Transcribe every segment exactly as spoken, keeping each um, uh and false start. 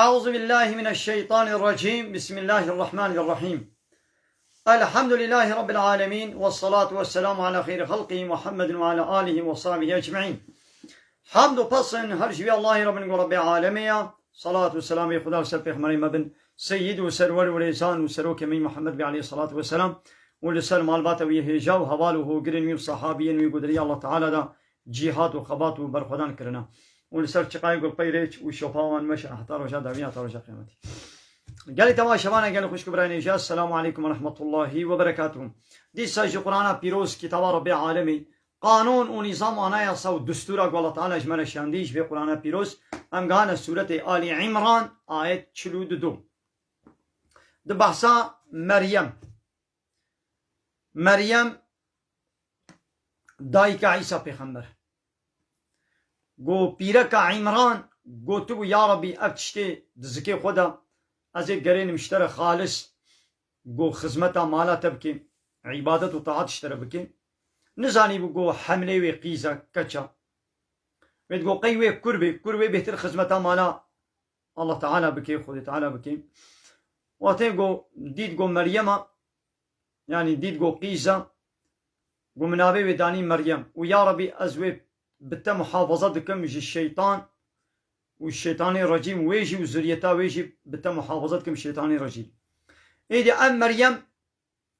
أعوذ بالله من الشيطان الرجيم. بسم الله الرحمن الرحيم. الحمد لله رب العالمين، والصلاة والسلام على خير خلقه محمد وعلى آله وصحبه أجمعين. Hamd û pesn her ji wî Allahê re bin ku Rebbê alemê ya. Salat û selamê Xuda li ser pêxemberê me bin, seyyid û serwer û rêzan û serokê me Muhammed bê aleyhi salatu ve selam û li ser malbata wî hêja û heval û hogirên wî û sahabiyên wî ku di rêya Allah Teala de cîhat û xebat û berxwedan kirine. Û li ser çiqayê ku pey rêç û şopa wan meşe heta roja dawî, heta roja qiyametî. Gelî temaşevana, gelî xwişk û birayên hêja, Esselamu aleykum ve rahmetullahi ve berekatuhu. Dîsa ji Qur'ana pîroz, kitaba Rebbê alemê, qanûn û nîzam, anayasa û destûra ku Allah Teala ji me re şandî ji vê Qur'ana pîroz, em gihane sûretê Alî Îmran, ayet çil û du. Di behsa Meryem. Meryem, dayika Îsa pêxember. Go pîreka Îmran gotibû, Ya Rabbî, ev tiştê di zikê xwe de ez ê gerênim ji te re xalis, go xizmeta mala te bikêm, îbadet û taat ji te re bikêm. Nizanîbû go hemlê wê qîz e, keç e. Wê digo qey wê kur bê, kur wê bêhtir xizmeta mala Allah Teala bikê, Xwedê Teala bikê. Wextê go dît go Meryem e, yanî dît go qîz e, go min navê wê danî Meryem. Û ya Rabbî, ez wê bi te muhafaza dikim ji şeytan û şeytanê recîm, wê jî û zuriyeta wê jî bi te muhafaza dikim şeytanê recîm. Êdî ev Meryem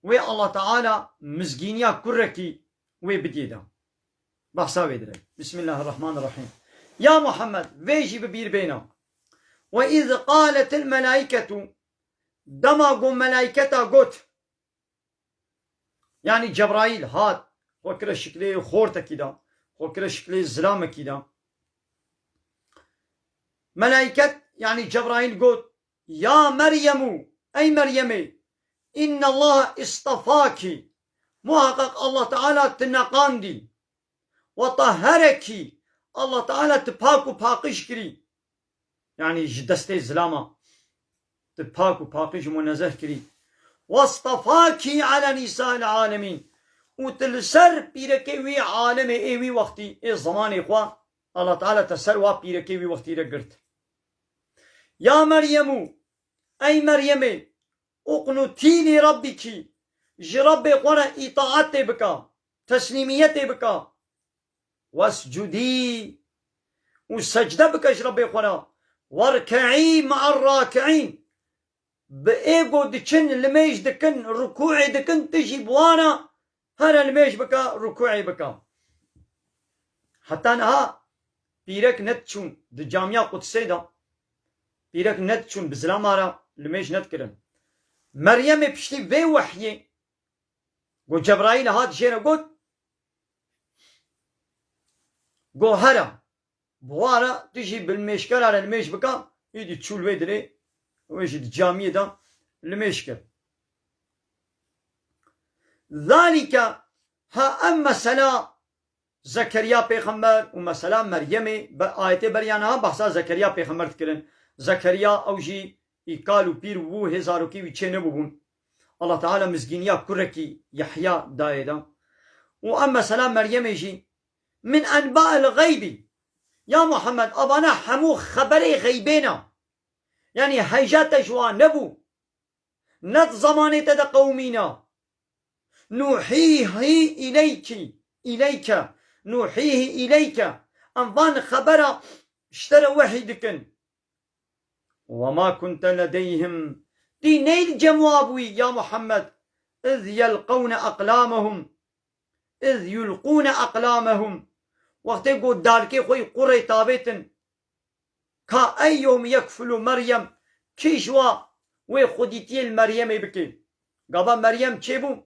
wê Allah Teala mizgîniya kurekî wê bidiyê de. Behsa wê dire. Bismillahirrahmanirrahîm. Ya Muhammed, vê jî bi bîr bêne. Ve iz qaletil melaiketu, dema go melaiketa got, yanî Cebraîl hat, xwe kire şiklê xortekî de, xwe kire şiklê zilamekî de. Melaiket, yanî Cebraîl got, Ya Meryemû, ey Meryemê, innallaha istafaki, muhaqqaq Allah Teala ti neqandî, ve tahhereki, Allah Teala ti pak û paqij kirî. Yanî ji destê zilama ti pak û paqij û munezeh kirî. Westafaki ala nîsail alemîn. Û ti li ser pîrekê wî alemê ê wî wextî, ê zemanê xwe, Allah Teala te ser wa pîrekê wî wextî re girt. Ya Meryemû, ey Meryemê, uqnutî li Rabbikî, ji Rebbê xwe re îtaetê bika, teslîmiyetê bika. Wescudî, û secde bike ji Rebbê xwe re. Werkeî me'er raki'în, bi ê go diçin, limêj dikin, rukûê dikin, tu jî bi wan re here limêj bike, rukûê bike. Heta niha pîrek nediçûn di camiya Qudsê de, pîrek nediçûn bi zilama re limêj nedikirin. Meryemê piştî vê wehyê, go Cebraîl hat jê re got, go here, bi wa re tu jî bi limêjkera re limêj bike, êdî çû li wê dirê, wê jî di camiyê de limêj kir. Zalike, ha ev mesela Zekeriya pêxember û mesela Meryemê, be-, ayetê beriya niha behsa Zekeriya pêxember dikirin. Zekeriya ew jî îkal û pîr bû, hê zarokî wî çê nebûbûn. Allah Teala mizgîniya kurekî Yehya dayê de. Û em mesela Meryemê jî, min enba'il xeybî. Ya Muhammed, avana hemû xeberê xeybê ne. Yanî heyja te ji wan nebû. Ne di zemanê te de qewimîna. Nuhîhî îleykî, îleyke. Nuhîhî îleyke. Em van xebera ji te re wehî dikin. Ve ma kunte ledeyhim. Tî ney li cem wa bûyî, ya Muhammed. Iz yelqewne eqlamehum. Iz yulqûne eqlamehum. Wextê ku dalkê xwe yî qurê tavêtin. Ka eyyuhum yekfulu Meryem. Kî ji wa wê xwedîtiyê li Meryemê bike? Gava Meryem çêbû.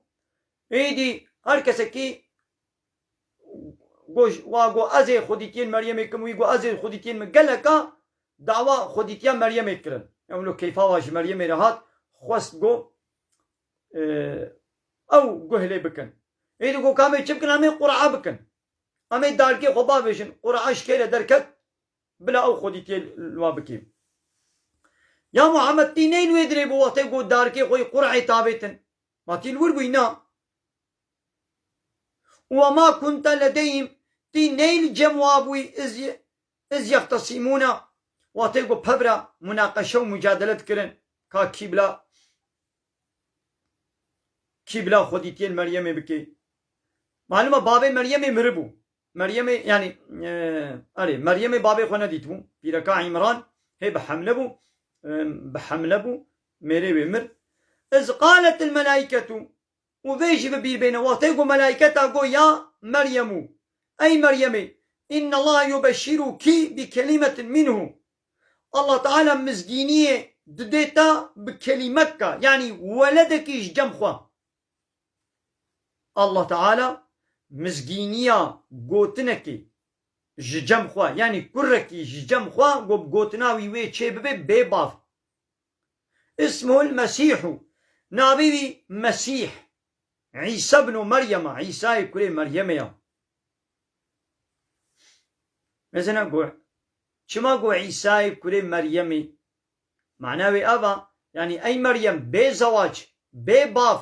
Êdî her kesekî go, wa go ez ê xwedîtiyên Meryemê kim, wî go ez ê xwedîtiyên min, geleka dawa xwedîtiya Meryemê kirin. Ew lo keyfa wa ji Meryemê re hat, xwest go, e, ew guh lê bikin. Êdî go ka em ê çi bikin? Em ê qur'a bikin. Em ê dalkê xwe bavêjin. Qur'a ji kê re derket? Bila ew xwedîtiyê li wa bikê. Ya Muhammed, tî neyên wê dirê bû wextê ku darkê xwe yî qur'ê tavêtin. Ma tî li wir bûyî, na. Ve ma kunte ledeyhim, tî ney li cem wa bûyî iz, iz yextesimûne. Wextê ku pevra munaqeşe û mucadele dikirin, ka kî bila, kî bila xwedîtiyên Meryemê bike. Malûm e bavê Meryemê miribû. Meryemê, yanî, e, erê, Meryemê bavê xwe nedîtibû. Pîreka Îmran hê bi hemle bû, e, bi hemle bû, mêrê wê mir. Iz qaletil melaîketu, û vê jî bi bîr bêne, wextê ku melaîketa got ya Meryemû, ey Meryemê, innallaha yubeşşiruki bi kelimetin minhu. Allah Teala mizgîniyê didê te bi kelîmeka, yanî weledekî ji cem xwe. Allah Teala mizgîniya gotinekê ji cem xwe, yanî kurekî ji cem xwe, ku bi gotina wî wê çê bibe bê bav. Ismuhul Mesîhu. Navê wî Mesîh. Îsa ibnu Meryem e. Îsayê kurê Meryemê ya. Mesela got, çima got Îsayê kurê Meryemê? Mana wê ev e, yanî ey Meryem, bê zewac, bê bav,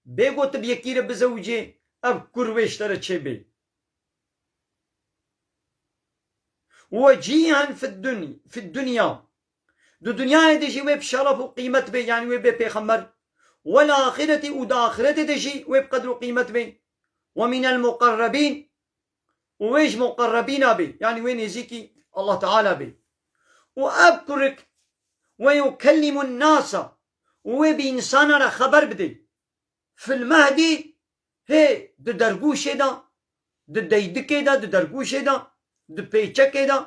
bê got bi yekî re bizewicê, ev kur wê ji te re çêbê. Wecîhen fid dun-, fid dunya. Di dinyayê de jî wê bi şeref û qîmet bê, yanî wê bê pêxember. Wel axireti, û di axiretê de jî wê bi qedr û qîmet bê. Ve minel muqerrebîn, û wê ji muqerrebîna bê, yanî wê nêzîkî Allah Teala bê. Û ev kurik, ve yukellimun nasa, û wê bi însana re xeber bidê. Fil mehdi, hê di dergûşê de, di deydikê de, di dergûşê de, di pêçekê de,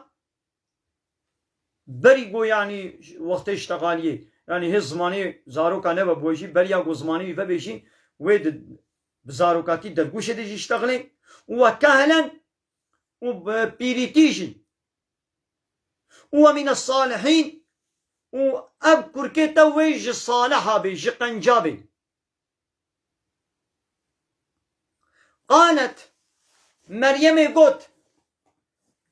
berî ku, yanî, wextê ştexaliyê, yanî hê zimanê zaroka nebe bû jî, beriya ku zimanê wî vebe jî, wê di, bi zarokatî dergûşê de jî ştexilê. Û we kehlen, û bi pîrîtî jî. Û we mine salihîn, û ev kurkê te wê ji saliha bê, ji qenca bê. Qalet, Meryemê got,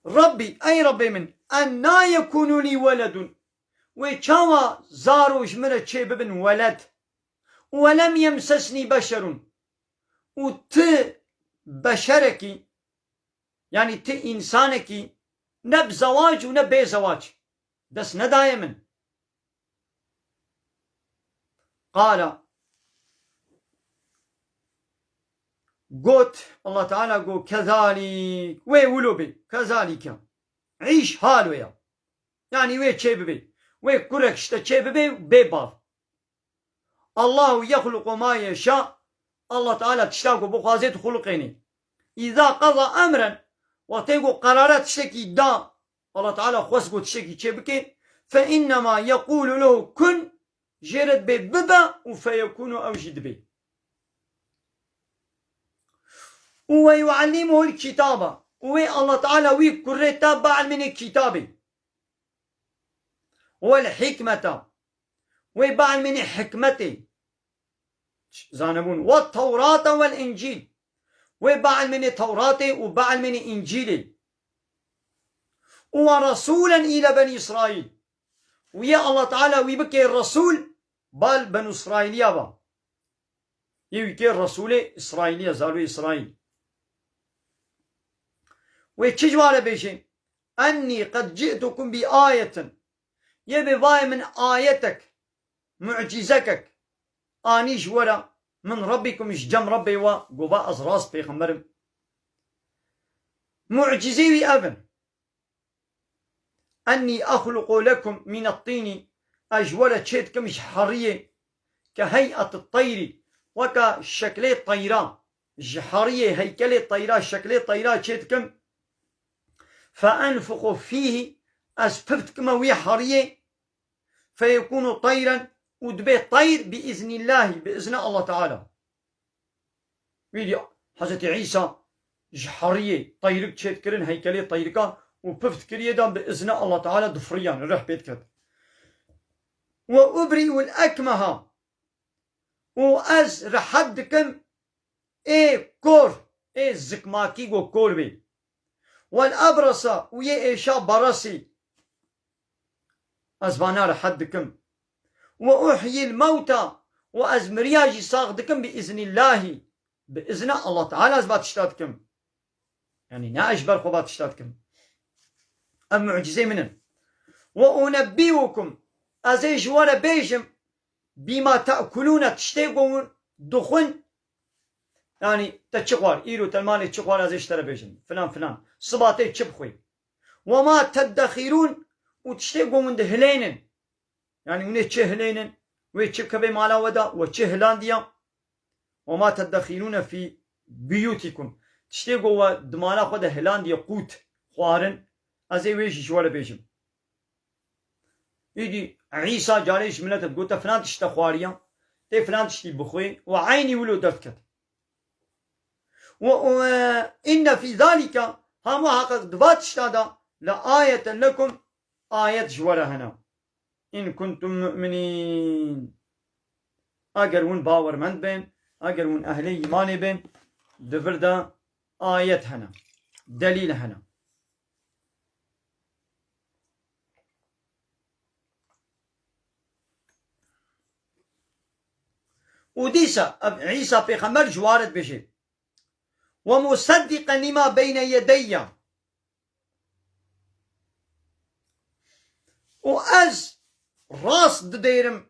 Rabbî, ey Rabbê min, enna yekûnû lî weledun, wê çawa zaro ji min re çê bibin weled? Û we lem yemsesnî beşerun, û ti beşerekî, yanî ti însanekî, ne bi zewac û ne bê zewac dest nedaye min. Qala, got, Allah Teala got, kezalîk, wê wilo bê, kezalîke, îş hal wê ya. Yanî wê çê bibê. Wê kurek işte çê bibê, bê bav. Allahu yexluqu ma yeşa. Allah Teala tişta ku bixwazê dixuluqênê. Îza qeza emren, wextê ku qerara tiştekî da, Allah Teala xwest ku tiştekî çê bike, fe innema yequlu lehu kun, jê re dibê bibe û feyekunu, ew jî dibê. Û ve yuallimuhul kitaba. Û wê Allah Teala wî kurê te bielmênê kitabê. Wel hikmeta. Wê bielmênê hikmetê. Zanebûn. Ve tewrata wel încîl. Wê bielmênê tewratê û bielmênê încîlê. Û ve resûlen île benî Îsraîl. Û yê Allah Teala wî bike resûl bal benî Îsraîliya ba. Yê wî kê resûlê Îsraîliya, zarû Îsraîl. Wê çi ji wa re bêje? Ennî qed ci'tukum bi ayetin. Yê bê vayê min ayetek, mucîzekek anî ji we re, min Rabbikum, ji cem Rebbê we, gova ez rast pêxember im. Mucîzê wî ev in. Ennî exluqu lekum mine tînî, ez ji we re çê dikim ji heriyê, ke hey'eti teyrî, weke şeklê teyra, ji heriyê, heykelê teyra, şeklê teyra çê dikim. Fe enfuxu fîhî, ez pif dikime wî heriyê, feyekûnu teyren, û dibê teyr bi îznîllahî, bi îzne Allah Teala. Wî dî Hezretî Îsa ji heriyê teyrik çêdikirin, heykelê teyrika, û pif dikiriye de bi îzne Allah Teala difiriyan, rih pê diket. Ve ubri'ul ekmeha, û ez rehet dikim ê kor, ê zikmakî go kor bê. Wel ebrasa, û yê êşa beresî, ez vana rehet dikim. Ve uhyil mewta, û ez miriya jî sax dikim bi îznîllahî. Bi îzna Allah Teala ez va tişta dikim. Yanî ne ez ji ber xwe va tişta dikim. Ev mucîzê min in. Ve unebbiukum, ez ê ji we re bêjim, bîma te'kulûne, tiştê ku hûn dixwin, yanî te çi xwar, îro te li malê çi xwar, ez ê ji te re bêjim, filan filan, siba te çi bixwî. Ve ma teddexîrûn, û tiştê ku hûn dihilênin, yanî hûn ê çi hilênin, wê çi bike vê mala we de, we çi hilandiya. Ve ma teddexîrûne fî buyûtîkum. Tiştê ku we di mala xwe de hilandiye qût, xwarin, ez ê wê jî ji we re bêjim. Îdî Îsa carê ji milet re digote, filan tişt te xwariya, tê filan tiştî bixwê, we eynî wilo derdiket. Ve, ve inne fî zalîke, ha muheqeq di va tişta de, le ayeten lekum, ayet ji we re hene. In kuntum mu'minîn. Eger hûn bawermend bên, eger hûn ehlê îmanê bên, di vir de ayet hene, delîl hene. Û dîsa ev Îsa pêxember ji wa re dibêje, "Ve museddiqen lima beyne yedeyye." Û ez rast didêrim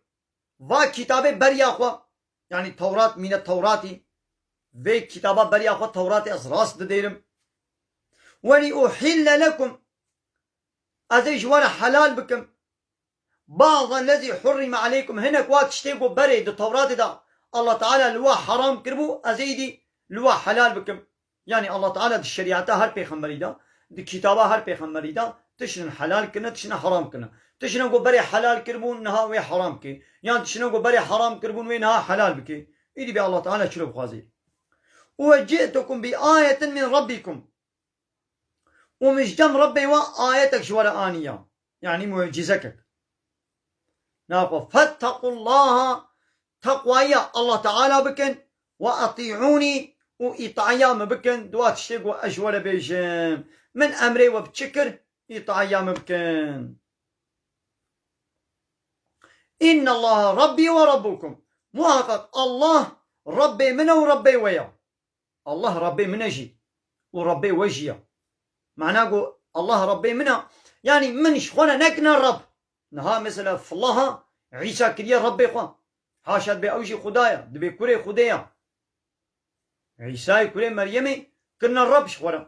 va kitabê beriya xwe, yanî Tewrat, mîne Tewratî, vê kitaba beriya xwe Tewratê ez rast didêrim. "Ve li uhille lekum, ez ê ji we re helal bikim. Ba'da lezî hurrime aleykum, hinek wa tiştê ku berê di Tewratê de Allah Teala li we heram kiribû, ez ê îdî li we helal bikim." Yanî Allah Teala di şerîeta her pêxemberî de, di kitaba her pêxemberî de tiştin helal kirine, tiştin heram kirine. Tiştin ku berê helal kiribûn, niha wê heram kê. Yan tiştin ku berê heram kiribûn, wê niha helal bikê. Îdî bê Allah Teala çilo bixwazê. "Ve ci'tukum bi ayetin min rabbikum." Û min ji cem Rebbê we ayetek ji we re aniya. Yanî mucîzekek. Naxwe, "Fettequllaha", teqwaya Allah Teala bikin, "ve etî'ûnî", û îtaya min bikin, di wa tiştê ku ez ji we re bêjim. Min emrê we bi çi kir, îtaya min bikin. "Innallaha Rabbi ve Rabbukum." Muheqeq Allah Rebbê min e û Rebbê we ye. Allah Rebbê min e jî û Rebbê we jî ye. Mana ku Allah Rebbê min e, yanî min ji xwe re nekine Reb. Niha mesela filaha Îsa kiriye Rebbê xwe. Haşa, dibê ew jî Xuda ye, dibê kurê Xwedê ye. Îsayê kurê Meryemê kirine Reb ji xwe re.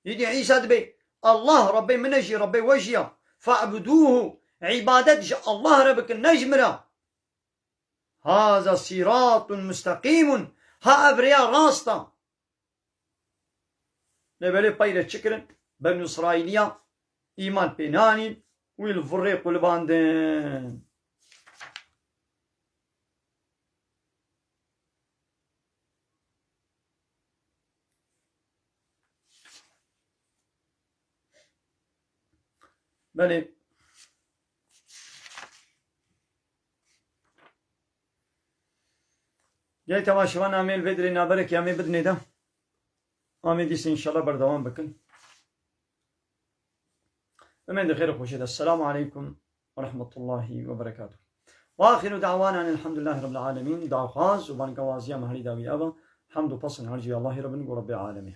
Îdî Îsa dibê, "Allah Rebbê min e jî, Rebbê we jî ye. Fe'budûhu, îbadet ji Allah re bikin, ne ji min re. Haza sîratun musteqîmun, ha ev rêya rast e." Lê belê peyre çi kirin? Benû Îsraîliya îman pê nanîn, wî li virrê qulibandin. Belê. Gelî temaşevan, amê li vê dirê naberekî amê bidinê de. Amê dîsa înşallah berdewam bikin. Em ê di xêr û xweşê de. Esselamu aleykum ve rahmetullahi ve berekatuh. Ve axiru da'wana enelhamdülillahi rabbil alemin. Daxwaz û bangewaziya me herî dawî ev e. Hemd û pesn her cî Allahî re bin, ku Rebbê alemê.